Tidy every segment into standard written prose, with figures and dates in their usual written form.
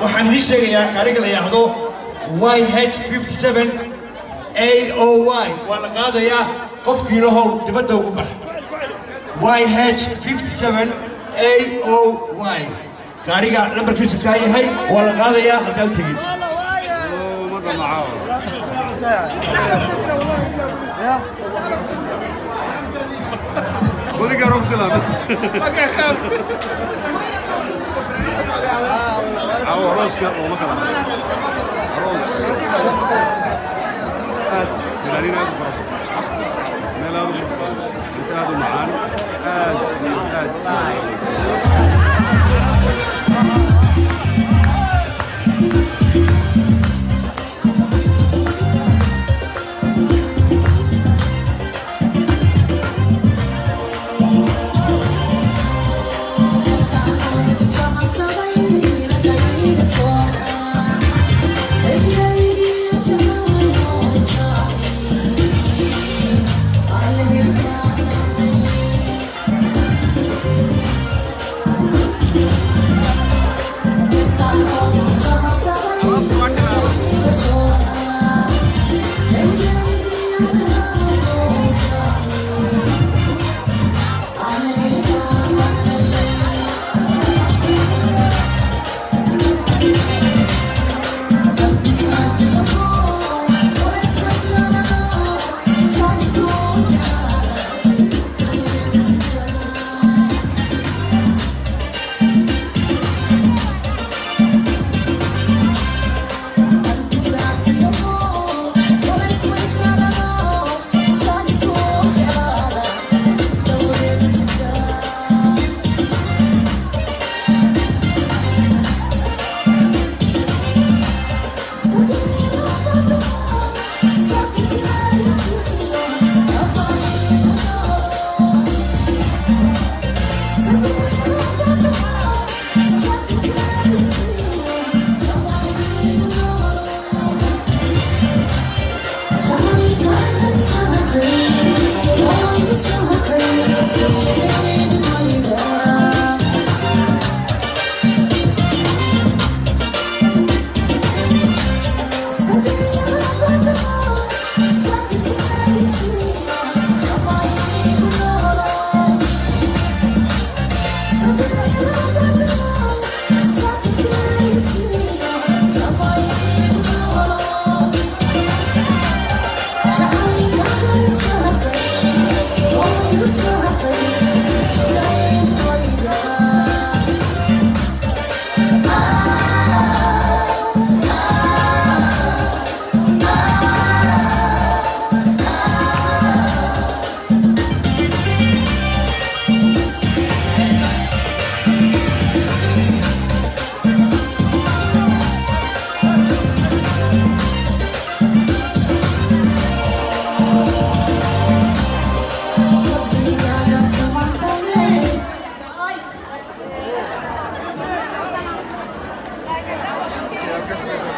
Waxaan idiin sheegayaa gaariga la yidhaahdo YH57 AOY waa la qaadayaa, qofkii lahow dibadda ugu bax. YH57 AOY gaariga lambarkiisu taa yahay waa la qaadayaa haddaan tegin. Arooska looma kala aroos, aad fanaaniin aad u fara badan, meel aad u qurux badan, cunto aad u macaan, aad iyo aad.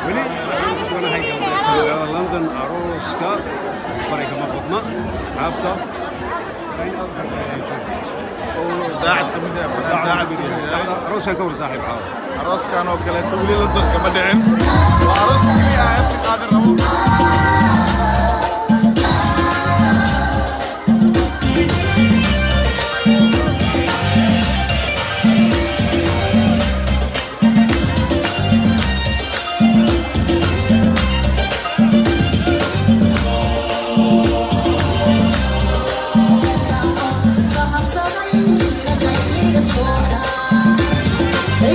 Weli waxaan ku suganahay magaalada London, arooska bariga ma qodna xaabta. Daacad ka mid ah fanaan, daacad ka mid ah. Arooskan ka war, saaxiib, caawa arooskan oo kaleeto weli London kama dhicin. Waa aroos keliya ah heeska qaadan rabo. Say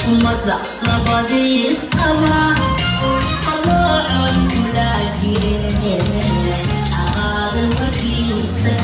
Ummadda labadiis qaba qalloocon kula jire aqaadan warkiisa.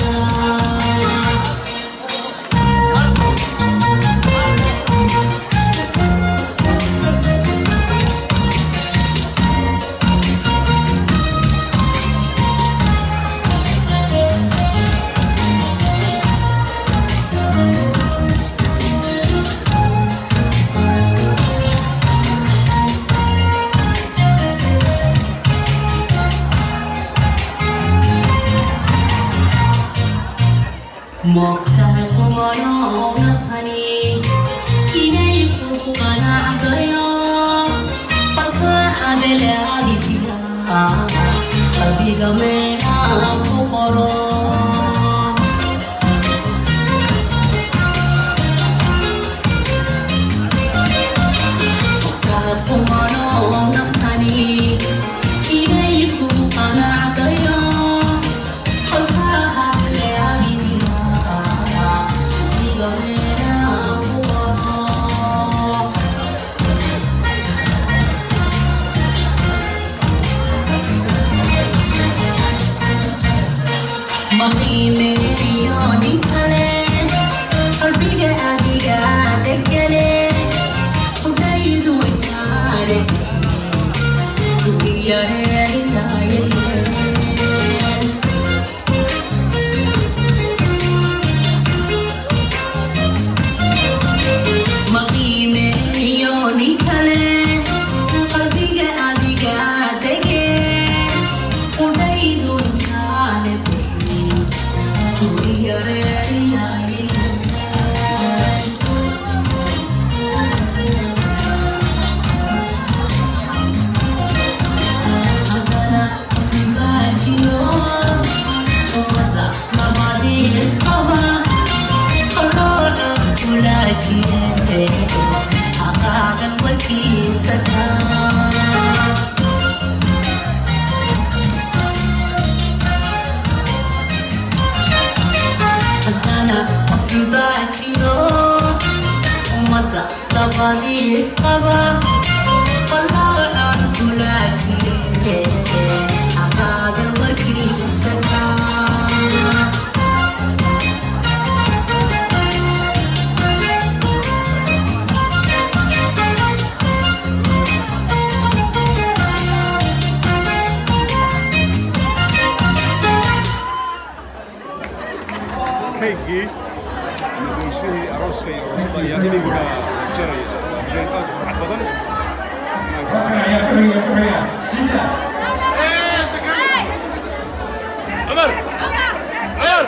Moogtahay qumano naftani inay ku qanacdayo qalkaaxade laagi jira qalbiga meelaan ku qoro. Moogtahay qumano naftani inay ku qanacdayo qalkaaxade laagi jira qalbiga meelaan ku qoro. Ma qiimeeyo nin kale, qalbiga adiga degane, qudhaydu intaane guriyareerinayeen. Ma qiimeeyo nin kale, qalbiga adiga dege, qudhaydu intaane bixin guriyareerinayeen. Haddana baa jiro ummadda labadiis qaba qalooco kula jire aqaadan warkiisa ka. Haddana qofki baa jiro ummadda labadiis qaba qaloocan kula jire aqaadan warkiisa ka. Kaygii ama doolshihii arooska iyo aroosada ayaa iminka jaraya. Waa habeen aad u farxad badan. Halkan ayaa ku xiga, ku xiga jinta. Cumar Cumar,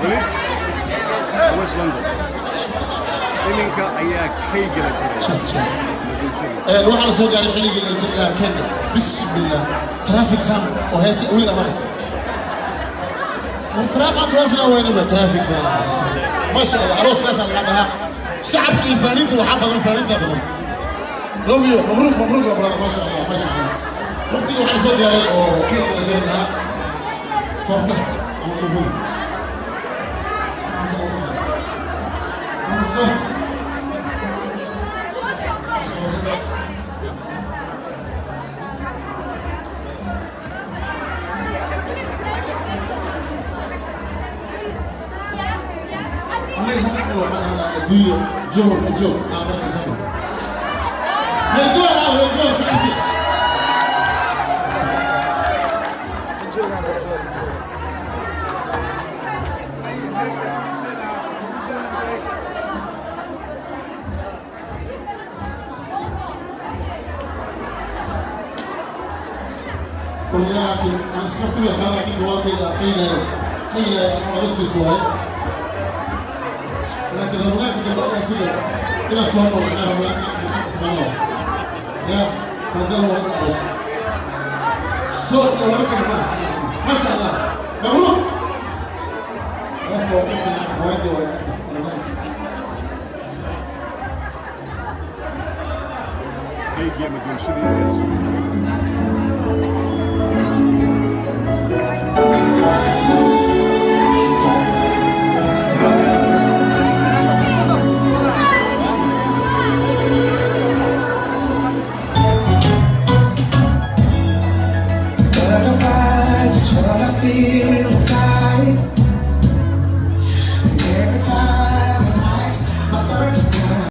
weli West London iminka ayaa kayga la jiray ama doolshihii. Waxaa la soo gaaray xilligii la jiri lahaa Kenya. Bismillah, traffic jam oo heese weliga marat war faraaqa kuwaasna waynaba traffic badan. Maasha Allah, arooskaasaa laga dhahaa shacabka iyo fanaaniinta. Waxaa badan fanaaniinta badan. Romeo, mabruuk, mabruuk ya brother. Maasha Allah, maasha Allah. Waqtigii waxaa la soo gaaray oo keega la jari lahaa, toortaha ama dhufada ama soort. Aniga hadda waxaan ahaa adduunyo johor ku joog aan markaysano heejoog ah heejoog sacabki. ولكن أنا سمعت لك هذا ninka waa qayla qayla culuskiisu waaye, laakiin ramadaanka dambe inaa sida inaa soo noqdo inaa ramadaan subxaan Allah ya maadaama waa hadda aroos soorka lama taga maaha. Maasha Allah, mabruuk. Taas waa qofka haweenka waa ramadaanka. Kaygii ama doolshadii ayaa la soo gaaray. Butterflies is what I feel inside.